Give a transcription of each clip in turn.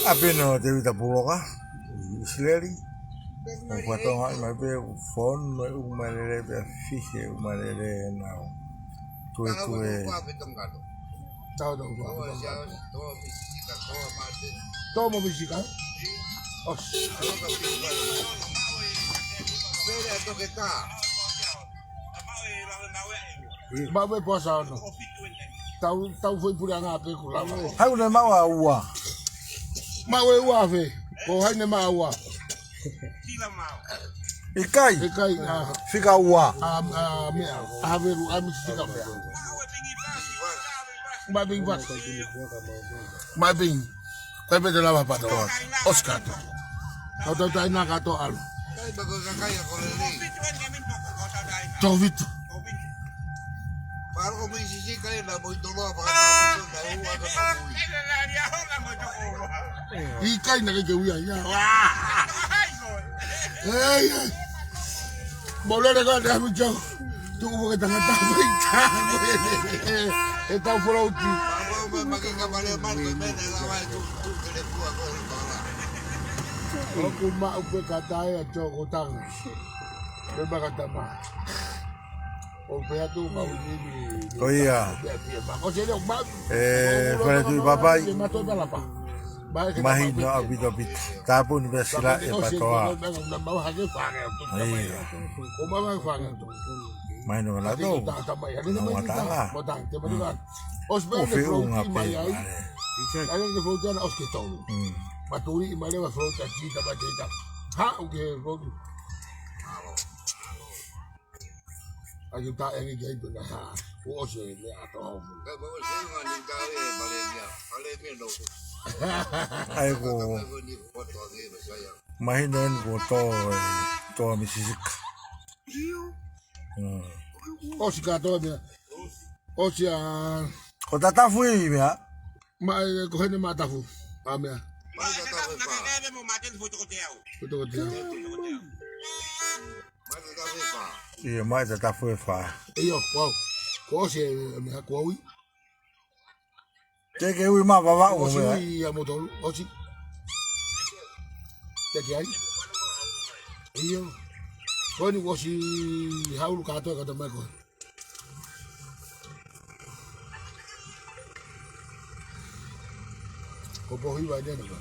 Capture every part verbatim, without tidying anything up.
ʻApē ʻo Tēvita Puloka, ʻIsileli. ʻOku fatongia mai pē ʻoku fonu e ʻumalele pea fihi e ʻumalele nau tuetue. Tau tau kua. Tō mo Misika. ʻOsi. Maʻu e posa ono. Tau, tau foʻi puleʻanga pē kuo lava. Hai ʻoku ne maʻu ʻa ua. Maʻu e ua fē. Ko hai ne maʻu ua. ʻIkai. ʻIkai, ʻa. Fika ua. ʻA, ʻa, meʻa. ʻA, Havelu, ʻa, Misika meʻa. Maʻu e pingi pasi. Maʻu e pingi. Kai pē te lava pato. ʻOsi kātoa. Tau tau taina kātoa ʻalu. Tō vitu. ʻIkai naʻe ʻikai ke ui ai ia. Ei, ei. Mo lele ka te amu jo. Tuku mo ke tangata mai ta. E tau float. ʻOku maʻu pē ka tae ʻa Tokotanga. Pē makatama. ʻO pē atu maʻu ni. Ko ia. Ko se leo maʻu. E, Fale Tuʻi Papai. Mahino ʻaupito ʻaupito. Tāpuni pē sila e patoa. Ia. Mahino ʻa nautolu. Nau ngataʻanga. ʻO feʻunga pē, vale. Maturi i male wa float a tita ba tita. Ha, uke float. Ai, ʻoku taʻe ange ki ai pē na ha. Kuo ʻosi e meʻa ʻa Tohoku. Ai, ko mahino eni kuo tō e, tō ʻa Misisika. Mm. ʻOsi kātoa meʻa. ʻOsi ʻa. Ko Tatafu ʻi meʻa. Ma, e, ko heni Matafu. ʻA meʻa. Foʻi toko teau. Ia, mai Tatafu e fā. ʻIo, wow. Ko ʻosi e, e meʻa, ko ui. Te ke ui ma vavaʻu ʻosi meʻa. Ui ia mo tolu, ʻosi. Te ke ai. ʻIo. Ko eni ʻosi haulu kātoa kātoa mai ko. Ko pohi vai nena ka.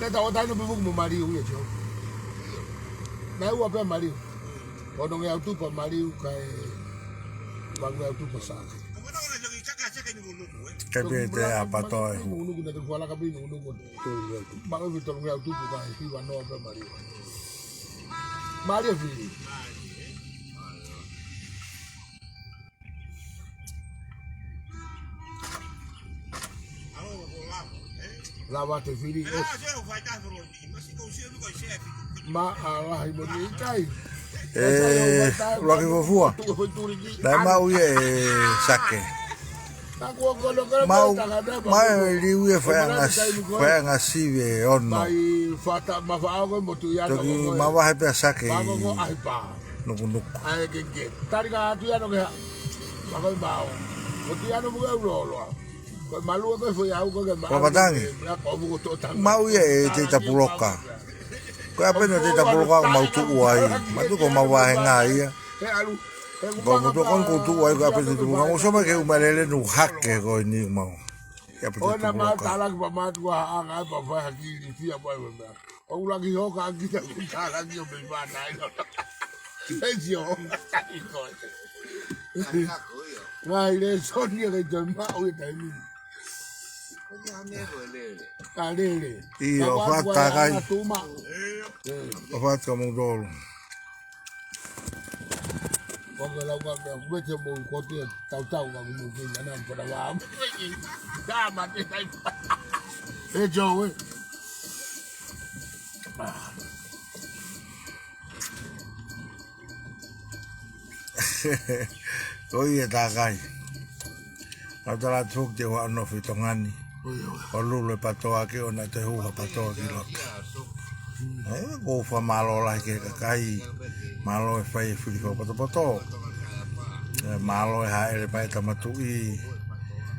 Ne ta o taino pe vuku mo maliu ia tio. Na ua pē maliu. Ono nge au tupa maliu kae. Vangu au tupa sake. Ke pē te a pato e hu. Nuku na te kuala ka pē nuku. Ma o vi tolu nge au tupa kae hiva noa pē maliu. Maliu fili. Lava te fili. Ma a lahi mo ni kai. E, laki fofua. Naʻe maʻu ia e sake. Mau, mau e liu ia faiʻanga, faiʻanga sivi e ono. Toki mavahe pē ʻa sake ʻi nukunuku. Ko Patangi. Mau ia e Tēvita Puloka. Ko e ʻapē ʻo Tēvita Puloka ʻoku mau tuʻu ai. Matu ko mau vahenga ia. Ko mau tuʻu ko eni ko tuʻu ai ko e ʻapē ʻo Tēvita Puloka. Mau soma ke ʻumalele nu hake ko eni mau. Ia pē Tēvita Puloka. Talaki pa matu a anga pa fai haki li fia pa e mea. ʻO laki hoka ki ta ku talaki ʻo me mana ino. Ezio. Ngai le sonia ke te maʻu e taimi. Ka lele. ʻIo, fata kai. ʻO fata ka mou tolu. Ko ke lau ka mea, mete mo kote, tau tau ka kumu ke nana para wa. Ka ma te tai. E jo e. Ko ia takai. Kau tala atu ki te hoa ʻo Nofi Tonga ni. ʻO lulu e patoa ke ʻona te hoa patoa ki loto. ʻE, ʻoku ou fakamālō lahi ki he kakai, mālō e fai e fili fakapotopoto. ʻE, mālō e hāʻele mai e Tama Tuʻi,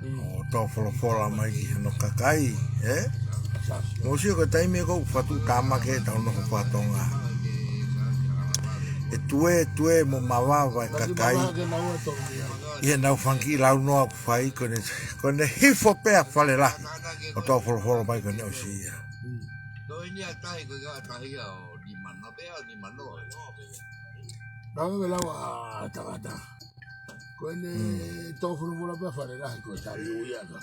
ʻo tō folofola mai ki hono kakai, ʻe? Mou sio ko e taimi ʻoku fatu tāmaki ʻetau nofo faka-Tonga. ʻE tuētuē mo mavava e kakai. ʻI heʻenau fanga kiʻi launoa ʻoku fai, ko ʻene, ko ʻene hifo pē ʻa Fale Lahi, ʻo tō folofola mai ko ʻene ʻosi ia. Ko eni ʻa tahi ko e ʻa tahi ia ʻo nima noa pē ʻa nima noa. Nau me lau ʻa tangata. Ko ʻene tō folofola pē ʻa Fale Lahi ko e tahi ui aka.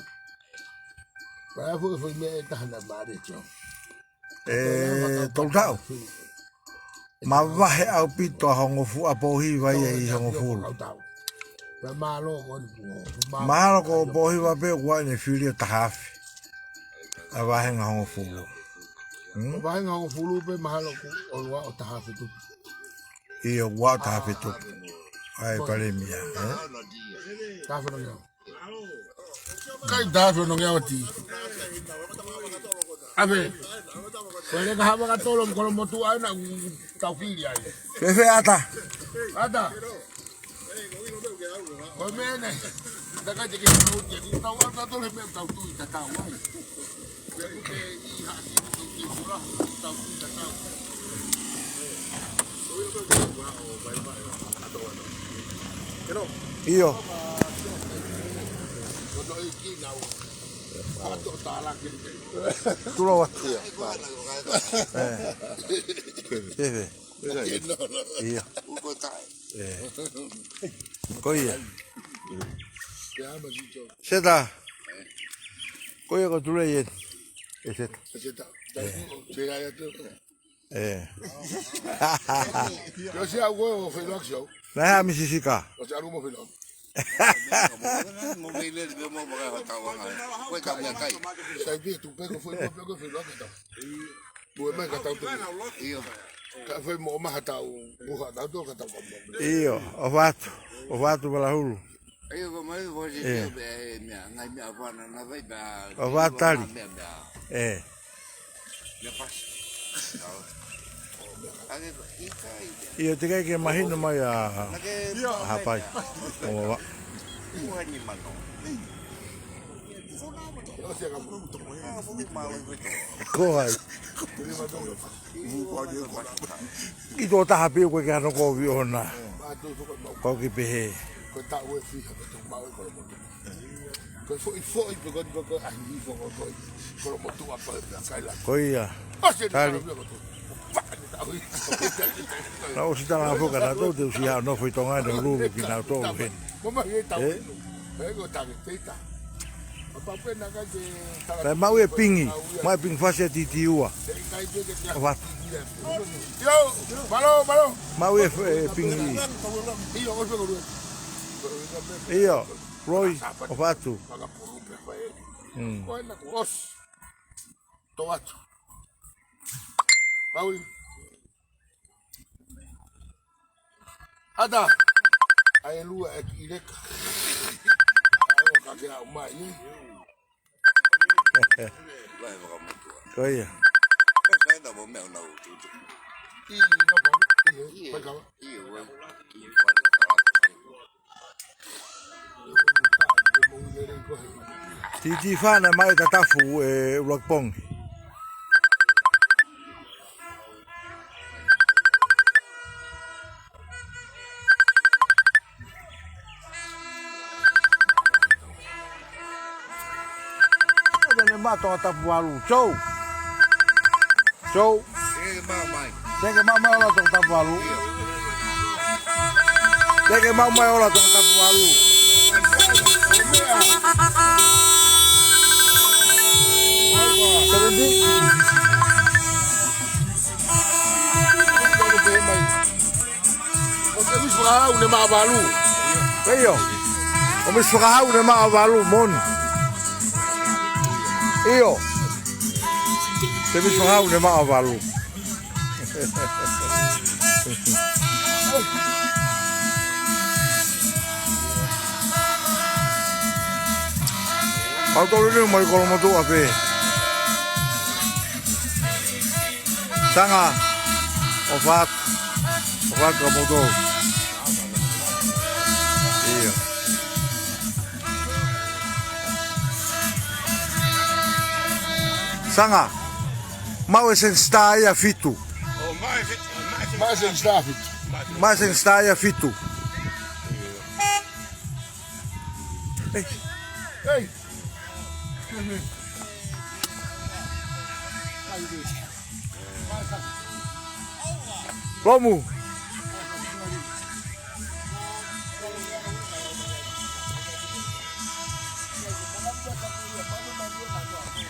Pea ʻe fuʻu foʻi meʻa ʻe taha naʻe mālie tio. ʻE, tolu taʻu. Mavahe ʻaupito ʻa Hongofu-, ʻa Pōhiva ia ʻi Hongofulu. Pea mālō ko eni kuo. Mālō ko Pōhiva pē kuo ʻi ai ʻene fili ʻo taha afe. ʻA vahenga Hongofulu. Hmm? Vahenga Hongofulu pē mahalo kuo ʻoua ʻo taha afe tupu. ʻIo, ʻoua ʻo taha afe tupu. ʻAi, Palēmia, ʻe? Taha afe nongia. Kai tafe no ngea oti. Afe. Ko e leka hava ka tolo, mo Kolomotuʻa ena, tau fili ai. Fēfē ʻAta? ʻAta. Ko e meʻa eni. Taka te ke tau te, tau ʻata tolo he meʻa tau tui tatau ai. ʻIo. Tulo atu. ʻE. Fēfē. ʻIo. ʻE. Ko ia. Seta. Ko ia ko Tulei eni. ʻE Seta. ʻE. Ko si au ko feiloaki si au. Naʻe ʻa Misisika. Ko si au mo feiloaki. Mo mei lele, mo mo ka tau anga. Ko e tau ia kai. Sai pē tu pē ko feiloaki, pē ko feiloaki tau. Pue mai ka tau tu. ʻIo. Ka fai mo maha tau, buha tau tu ka tau ka mo. ʻIo, ʻofa atu, ʻofa atu Valahulu. ʻIo, ko mai, ko si ʻe. Pē, pē, meʻa, ngai meʻa fana, na vai, pē, ʻofa atu tali. Meʻa, meʻa. ʻE. Meʻa pasi. Ake, ika, ika. ʻIo, teʻeki ke mahino mai ʻa, ʻa Hapai. ʻO wa. Ua ni mano. Ko hai. ʻI tō taha pē ʻoku ʻikai ke hano kovi ʻona. Ko ki pehē. Ko e taʻu ʻe fiha, ko e tau mau e Kolomotuʻa. Ko e foʻi, foʻi, pe ko e, ko e, ko e ʻahiʻahi foʻi, ko e, ko e Kolomotuʻa, ko e, ko e kaila. Ko ia. Tali. Naʻe ʻosi tala foki ka naʻa tau te usi ha nofo ʻi Tonga ʻene ʻulu pē kinautolu heni. ʻE? Kae maʻu e pingi, maʻu e pingi fasi ʻa Titi ua. ʻOfa atu. Maʻu e f-, e pingi. ʻIo, Loi, ʻofa atu. Mm. Tō atu. Maui. ʻAta. ʻAi e lua e kiʻi leka. ʻAi o ka ke au mai, ʻe. Ko ia. ʻI, no, pa, ʻi, ʻi, pa, ka. Titi fana mai tatafu e ulakipongi. Ene mato tapu alu. Chou. Chou. Teke mau mai. Teke mau mai ola Tongatapu valu. Teke mau mai ola Tongatapu valu. Seventy. ʻO Semisi Fakahau ne maʻa valu. ʻIo. ʻO Semisi Fakahau ne maʻa valu, moni. ʻIo. Semisi Fakahau ne maʻa valu. Mau tolu ni mai Kolomotuʻa pē. Sanga, ʻOfa atu. ʻOfa atu ka moutolu. ʻIo. Sanga. Maʻu e Seng Star ia fitu. Maʻu e Seng Star fitu. Maʻu e Seng Star ia fitu. Ei. Ei. Lomu.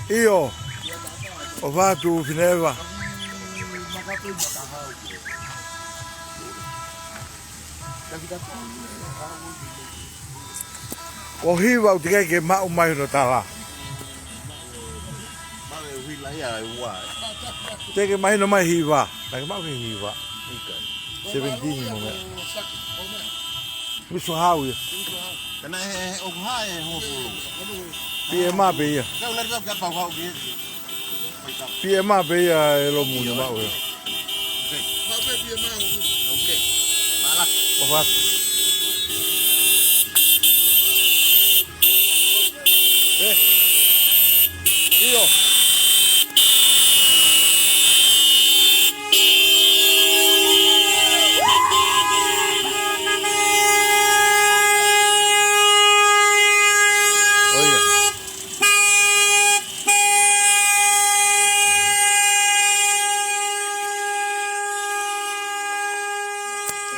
ʻIo. ʻOfa atu Fineva. Ko Hiva ʻoku teʻeki ke maʻu mai hono tala. Teʻeki ke mahino mai Hiva. Naʻa ke maʻu ki Hiva. Seventeen mo meʻa. Miso Hau ia. Kana he, he, ʻoku hā e hopulu. P M pē ia. Kau lari kau kia pau hau ki. P M pē ia e Lomu ni maʻu ia. Ok. Mālō. ʻOfa atu. Eh. ʻIo. ʻOia.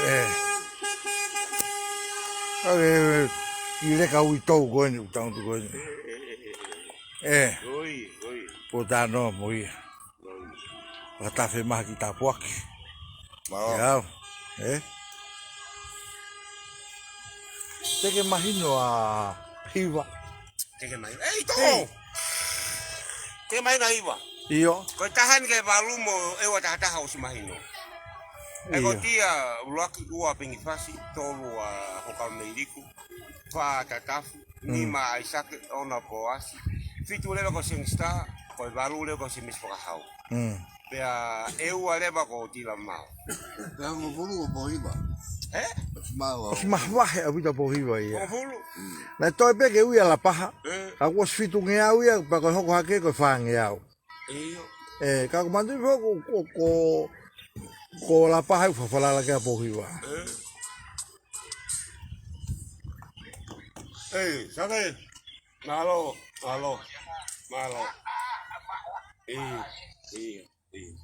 Eh. Kau e, ʻi leka uitou ko eni, ʻutangutu ko eni. Eh. Oi, oi. Pō tano mo ia. Oi. Fakatafe maha ki tapuaki. Mālō. Ia, eh. Teʻeki mahino ʻa Hiva. Teʻeki mahino. Ei, tō! Ei. Teʻeki mahino ʻa Hiva. ʻIo. Ko e taha eni ki he valu mo e ua taha taha ʻosi mahino. ʻIo. ʻE ko tia ʻuluaki ua Pengifasi, tolu ʻa Hokamailiku, fā Tatafu, nima ʻAisake, ono Poasi, fitu leva ko Seng Star, ko e valu leva ko Semisi Fakahau. Mm. Pea ʻe ua leva ko Tilamao. Pea hongofulu ko Pōhiva. Eh? ʻOsi mavahe ʻaupito Pōhiva ia. Hongofulu? Naʻe toe pē ke ui ʻa Lapaha. Eh. Ka kuo ʻosi fitungeau ia, pea ko e hoko hake ko e fāngeau. ʻIo. Eh, ka ko Manui foki ko, ko, ko, ko Lapaha ʻoku fakafalala ki ai Pōhiva. Eh. Eh, Sake. Mālō, mālō, mālō. ʻIo, ʻio, ʻio.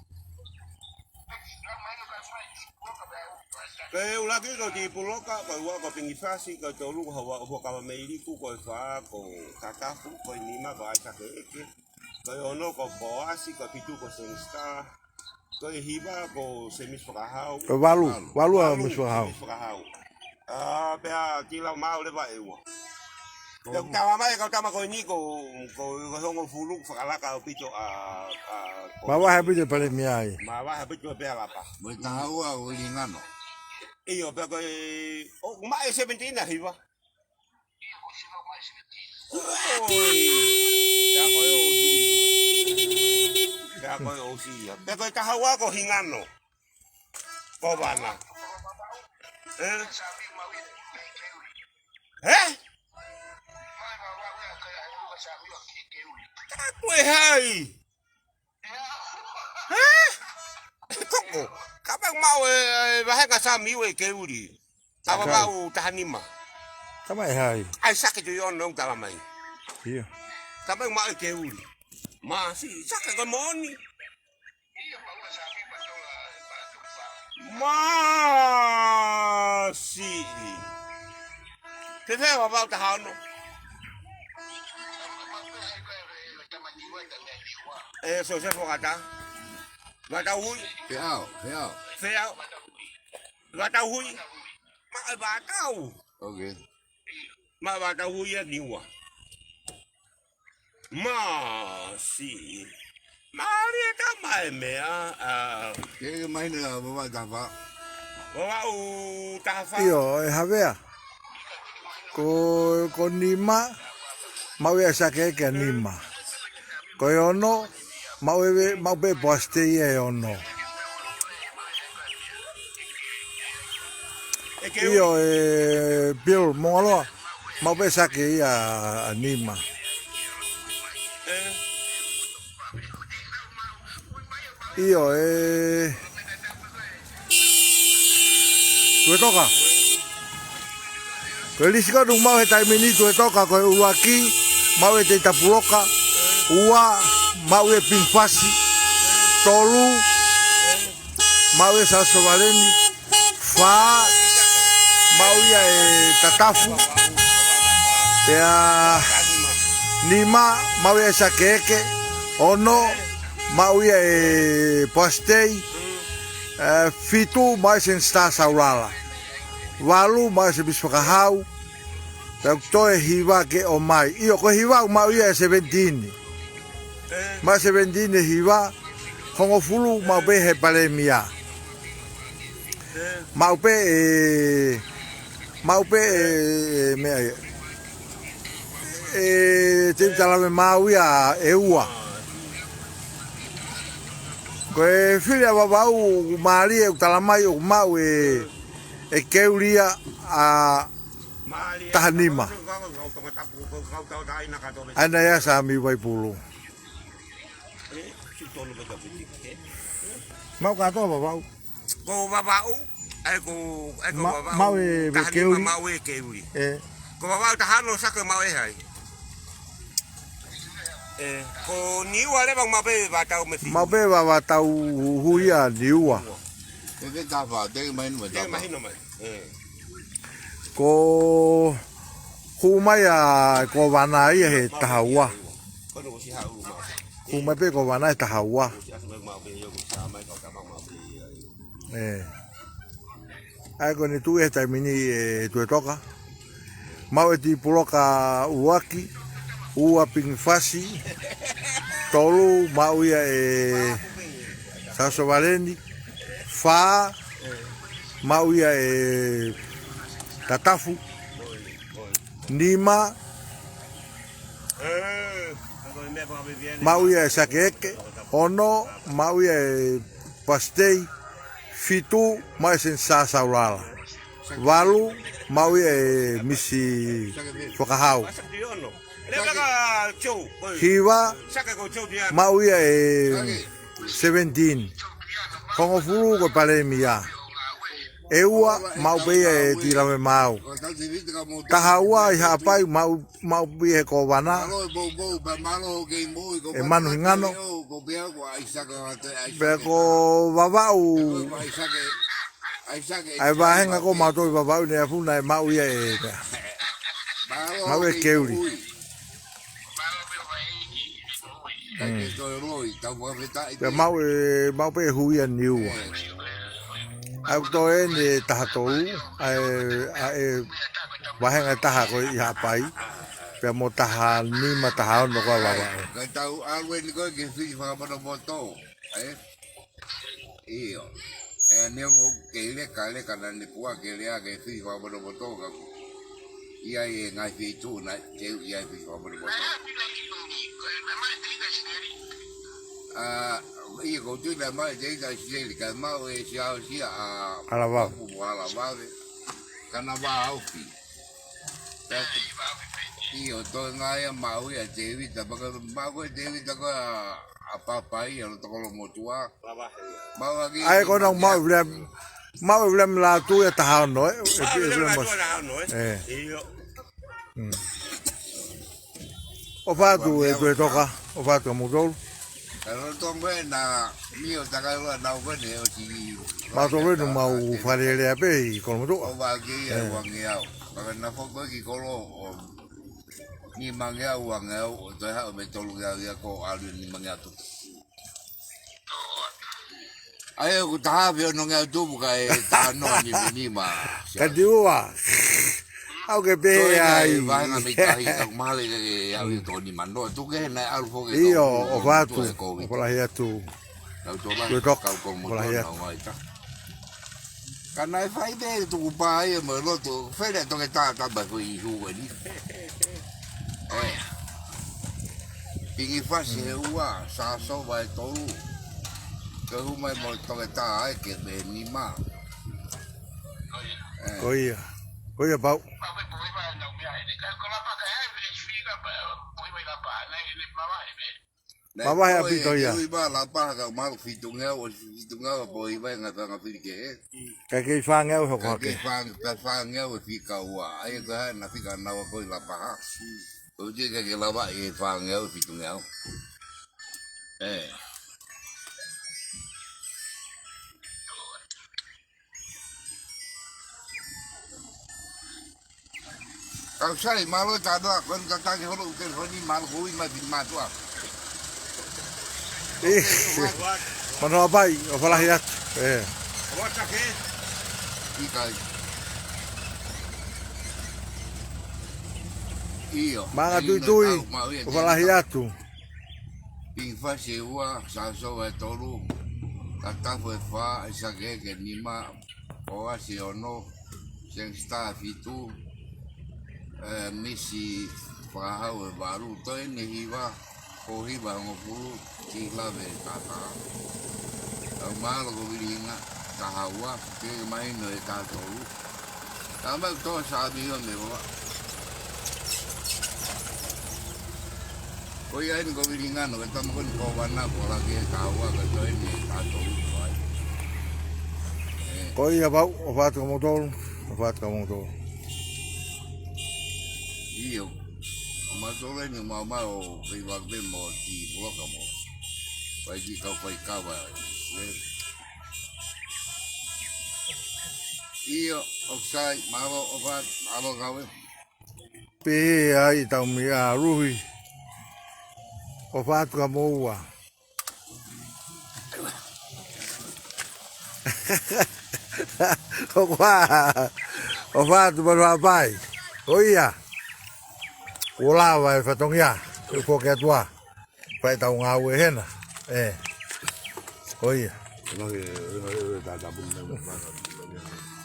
Ko e ʻuluaki ko Tipuloka, ko e ua ko Pengifasi, ko e tolu ko Hua-, Hokamailiku, ko e fā ko Tatafu, ko e nima ko ʻAisake ʻEke, ko e ono ko Poasi, ko e fitu ko Seng Star, ko e hiva ko Semisi Fakahau. Ko e valu, valu ʻa Semisi Fakahau. Semisi Fakahau. ʻA, pea Tilamao leva ʻe ua. Pea ʻoku talamai ʻe he kau tama ko eni ko, ko, ko e hongofulu fakalaka ʻaupito ʻa, ʻa, ko. Mavahe ʻaupito e palēmia ia. Mavahe ʻaupito pē ʻa Lapaha. Mo e taha ua ʻo Hingano. ʻIo, pea ko e, ʻoku maʻu e seventeen ʻa Hiva. ʻOi. Pea ko e ʻosi ia. Pea ko e ʻosi ia. Pea ko e taha ua ko Hingano. Ko Vana. Eh? Eh? Ka ko e hai? Eh? Koko. Kapau maʻu e, e vahenga Samiu ʻe Keuli. ʻA Vavau taha nima. Tama e hai? ʻAisake Tuʻiono ʻoku talamai. ʻIo. Kapau maʻu ʻe Keuli. Masiʻi, Sake ko e moʻoni. Masiʻi. Fēfē Vavau taha ono? ʻE Sosefo Kata. Vatauhui. Feau, feau. Feau. Vatauhui. Maʻu e Vatau. Ok. Maʻu e Vatauhui ʻa Niua. Masiʻi. Mālie tama e meʻa, ʻa. Ke ke mahino ʻa Vavau taha fā. Vavau taha fā. ʻIo, ʻe Havea. Ko, ko nima, maʻu ʻe ʻAisake ʻEke ʻa nima. Ko e ono, maʻu ʻe, maʻu pē Poasi Tei ʻa e ono. ʻIo, ʻe Bill Mongaloa, maʻu pē Sake ia ʻa nima. ʻIo, ʻe Tuʻetoka. Ko e lisi ko ē ʻoku maʻu he taimi ni, Tuʻetoka, ko e ʻuluaki, maʻu ʻe Teita Puloka. Ua, maʻu ʻe Ping Fasi. Tolu, maʻu ʻe Sāsovaleni. Fā, maʻu ia ʻe Tatafu. Pea nima, maʻu ia ʻe Sakeʻeke. Ono, maʻu ia ʻe Pasitei. ʻE, fitu, maʻu ʻe Sēnesi Sā Saulala. Valu, maʻu ʻe Sēmisi Fakahau. Pea ʻoku toe hiva ke ʻomai. ʻIo, ko e hiva ʻoku maʻu ia ʻe Sevenitini. Maʻu ʻe Sevenitini e hiva. Hongofulu, maʻu pē he Palēmia. Maʻu pē ʻe, maʻu pē ʻe, ʻe meʻa ia. ʻE Tēvita Lavemaau ia ʻe ua. Ko e fili ʻa Vavaʻu, mālie, ʻoku tala mai ʻoku maʻu ʻe, ʻe Keuli ia ʻa taha nima. ʻA ia naʻe ʻi ai ʻa Sāmiu Vaipulu. Maʻu kātoa Vavaʻu. Ko Vavaʻu, ʻe ko, ʻe ko Ma-, Vavaʻu, maʻu ʻe taha nima Keuli. Maʻu ʻe Keuli. ʻE. Ko Vavaʻu taha ono Sake maʻu ʻe hai. ʻE, ko Niua leva maʻu pē Vavaʻu mei Fili. Maʻu pē Vavaʻu hui ʻa Niua. Ko ke tafa, te mahino mai. Te tafa. Mahino mai. ʻE. Ko hū mai ʻa e Kōvana ia he taha ua. Ko ʻene ʻosi haʻu mai. Hū mai pē Kōvana he taha ua. ʻOsi ʻasi mai maʻu pē ia, ko Sā mai, ko Tama maʻu pē ia. ʻE. ʻA ia ko ʻene tuʻi he taimi ni ʻe Tuʻetoka. Maʻu ʻe Tī Puloka ʻuluaki, ua Ping Fasi, tolu maʻu ia ʻe Sāsovaleni, fā maʻu ia ʻe Tatafu, nima maʻu ia ʻe Sakeʻeke, ono maʻu ia ʻe Pasitei, fitu maʻu ʻe Sēnesi Sā Saulala. Valu, maʻu ia ʻe Misi Fakahau. Hiva, maʻu ia ʻe Sevenitini. Hongofulu ko e Palēmia. ʻE ua, maʻu pē ia ʻe Tī Lavemaau. Taha ua ʻi Haʻapai, maʻu maʻu pē he Kōvana. ʻE Manu Hingano. Pea ko Vavaʻu. ʻA e vāhenga ko mautolu Vavaʻu ne afu naʻe maʻu ia ʻe pea. Maʻu ʻe Keuli. Pea maʻu ʻe, maʻu pē hui ʻa Niua. ʻA e ʻoku toe ʻene taha tolu, ʻa e, ʻa e vāhenga taha ko ē ʻi Haʻapai, pea mo taha nima taha ono ko ē ʻa Vavaʻu. Ka tau ʻalu eni ko ē ke fili fakapotopoto, ē? ʻIo. ʻE ne o ke leka, leka naʻa ne puʻaki e lea ke fili fakapotopoto ka ʻi ai e ngaahi feituʻu naʻe teu ʻi ai e fili fakapotopoto. ʻA, ʻio, ko tui naʻe maʻu ʻe Tēvita ʻIsileli, kae maʻu ʻe Siaosi ʻa ʻAlavave. Papu mo ʻAlavave. Ka naʻa vā ofi. ʻIo, toe ngai ʻa maʻu ia Tēvita, paka maʻu ko ē Tēvita ko ē ʻa, ʻa Papai, ʻa Lotokolomotuʻa. Maʻu ʻaki ʻa e ko ena maʻu Viliami, maʻu Viliami Lātū ia taha ono, ē? ʻE, ʻe Viliami Lātū taha ono, ē? ʻE. ʻIo. Mm. ʻOfa atu ʻe Tuʻetoka, ʻofa atu ʻa moutolu. Ka lolotonga ē naʻa mio takai loa naʻa ko ē ne ʻosi. Mautolu ē naʻa mau fakalelea pē ʻi Kolomotuʻa. ʻO vā ke ia ʻe uangeau. Paka naʻa foki ko ē ki kolo ʻo nimangeau, uangeau, ʻo toe haʻu mei tolungeau ia ko ʻalu nimangeau tupu. ʻA ia ʻoku taha afe onongeau tupu kae taha noa nima nima. Ka tiua. ʻAu ke pehē ai. Vahenga mei tahi ka male ke au i toko nima noa. Tuku ke naʻe ʻalu foki. ʻIo, ʻofa atu. ʻOfa lahi atu. Tuʻetoka, ʻofa lahi atu. Ka naʻe fai pē tuku pā ia mo e lotu, fele toke tātā mai foʻi ihu eni. ʻE. Pingi Fasi he ua, Sāsova he tolu. Ke hū mai mo toke tā ai ke pē nima. Ko ia. Ko ia pau. Mavahe ʻaupito ia. Ua fitungeau, ʻosi fitungeau ʻa Pohiva ʻi he ngaahi fanga fili kehe. Ka kei fāngeau hoko hake. Ka kei fānge-, ka fāngeau e fika ua. ʻA ia ko e hā ʻena fika naua ko ē ʻi Lapaha. Ko e ʻuhi ke ke lava ʻi he fāngeau fitungeau. ʻE. Kau sai, mālō e tātā, ko eni tataki holo ʻū telefoni, mālō ko ui mai pini mātuʻa. ʻE, manoa pai, ʻofa lahi atu. ʻE. ʻIkai. ʻIo. Manga tuitui, ʻofa lahi atu. Pingi Fasi ua, Sasova e tolu, Tatafu e fā, ʻIsake ke nima, Poasi ono, Sangster fitu, ʻe, Misi Fakahau e valu, Toeni hiva, Pohiva hongofulu, Kilave e taha. Kau mālō ko Vilinga, taha ua, ke mahino e taha tolu. Tama to sa mi o me ua. Ko ia eni ko Vilinga no, ke tama ko eni ko Vana, ko Lake, taha ua, ka Toeni, taha tolu, ko ai. ʻE. Ko ia pau, ʻofa atu kimoutolu, ʻofa atu kimoutolu. ʻIo. ʻO mātolu eni, mau mau, ʻo fai vave mo ti bloka mo. Fai ki kau fai kava, ʻe. ʻIo, ʻoku sai, mālō, ʻofa atu, mālō kau e. Pehē ai tau mea Luhi. ʻOfa atu kamoua. ʻOku ʻofa atu malu hapai. Ko ia. Kuo lava e fatongia. Ke foki atu ā. Fai tau ngāue hena. ʻE. Ko ia.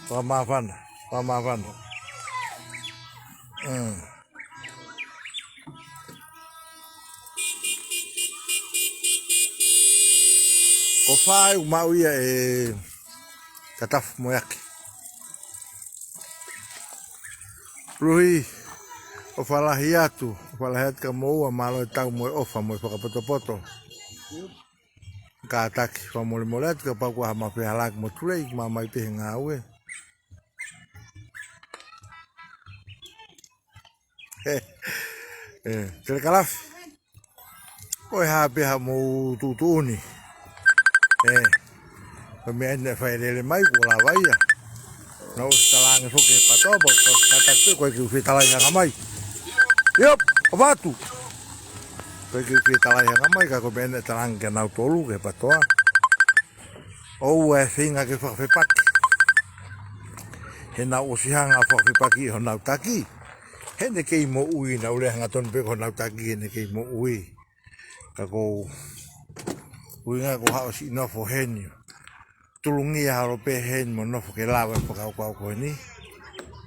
Fakamāfana. Fakamāfana. Mm. Ko fai u mau ia e Tatafu mo e ake. Luhi, ʻofa lahi atu, ʻofa lahi atu kamoua, mālō e tau mo e ʻofa mo e fakapotopoto. Kātaki, fakamolemole atu, kapau kuo ʻi ai ha mafehalaaki mo tulei, ʻomai pē he ngāue. ʻE, telekalafi. Ko e hā pē haʻamou tuʻutuʻuni. ʻE, ko e meʻa eni naʻe fai lele mai, kuo lava ia. Naʻa ku talaange foki he PATOA, pea ka, ka, ka, ko e kiʻi fetalaʻi hanga mai. ʻIo, ʻofa atu. Ko e kiʻi fetalaʻi hanga mai, ka ko e meʻa eni naʻe talaange kia nautolu ki he PATOA. ʻOua ʻe feinga ke fakafepaki. He naʻa ku ʻosi hanga fakafepaki honau taki. He naʻe kei moʻui, naʻa ku lea hangatonu pē ki honau taki, he naʻe kei moʻui. Ka ko e ʻuhinga ko haʻo siʻi nofo heni. Tulungia holo pē heni mo nofo ke lava e fakakaukau ko eni.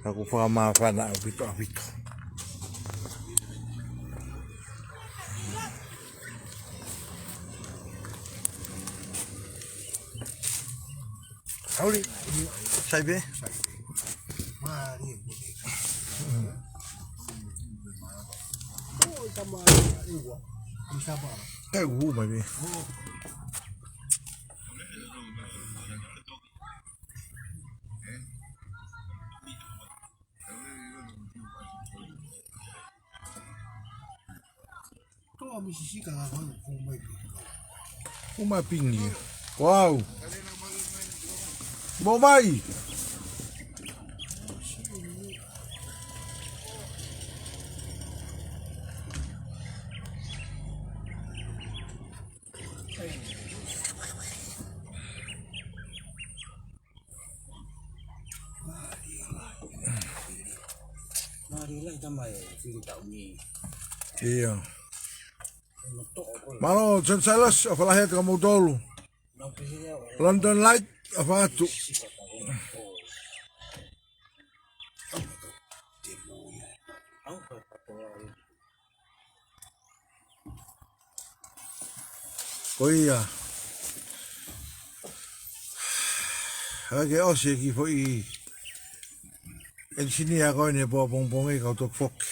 Ka ʻoku fakamāfana ʻaupito ʻaupito. Hauli. Sai pē. Kai u mai pē. Toa misisika la kau ko mai. Uma pingi. Wow. Mo mai. Mālō, John Silas, ʻofa lahi atu kimoutolu. London Light, ʻofa atu. Ko ia. Hake ʻosi e kiʻi foʻi ʻenisinia ko eni he pongipongi, kau toki foki.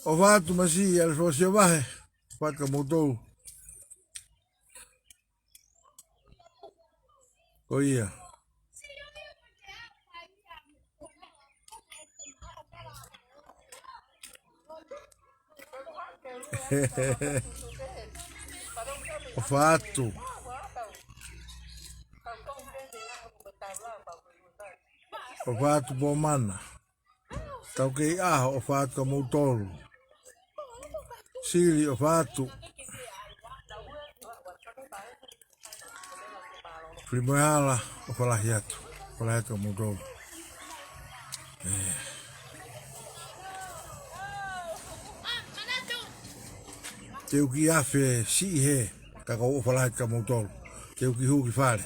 ʻOfa atu Masi, ʻAlefosio Vahe, ʻofa atu kimoutolu. Ko ia. ʻOfa atu. ʻOfa atu Pomana. Taukei ʻAho, ʻofa atu kimoutolu. Sili, ʻofa atu. Filimoehala, ʻofa lahi atu. ʻOfa lahi atu kimoutolu. ʻĒ. Te u kiʻi afe siʻi hē, ka ʻoku ou ʻofa lahi atu kimoutolu. Te u kiʻi hū ki fale.